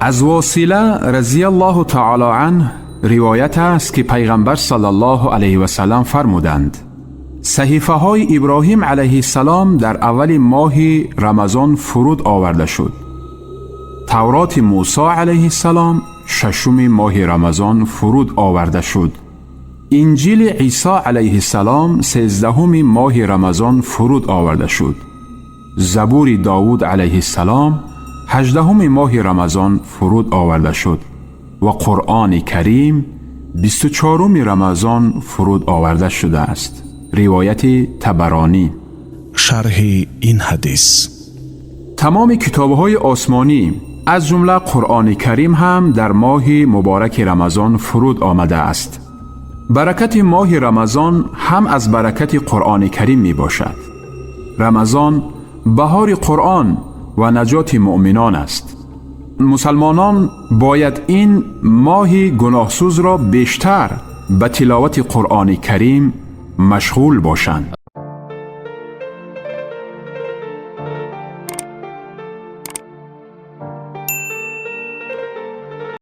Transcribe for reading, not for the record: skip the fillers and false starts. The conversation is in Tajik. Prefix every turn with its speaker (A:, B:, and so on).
A: Аз Восила разияллоҳу таоло анҳ ривоят аст, ки Пайғамбар саллаллоҳу алайҳи васаллам фармуданд: саҳифаҳои Иброҳим алайҳиссалом дар аввали моҳи Рамазон фуруд оварда шуд. Тавроти Мусо алайҳиссалом шашуми моҳи Рамазон фуруд оварда шуд. Инҷили Исо алайҳиссалом 13-уми моҳи Рамазон фуруд оварда шуд. Забури Довуд алайҳиссалом 18-уми моҳи Рамазон фуруд оварда шуд ва Қуръони Карим 24-уми Рамазон фуруд оварда шудааст. Ривояти Табаронӣ.
B: Шарҳи ин ҳадис.
A: Тамоми китобҳои осмонӣ, аз ҷумла Қуръони Карим ҳам дар моҳи мубораки Рамазон фуруд омадааст. Баракати моҳи Рамазон ҳам аз баракати Қуръони Карим мебошад. Рамазон баҳори Қуръон ва наҷоти муъминон аст. Мусалмонон бояд ин моҳи гуноҳсӯзро бештар ба тиловати Қуръони Карим машғул бошанд.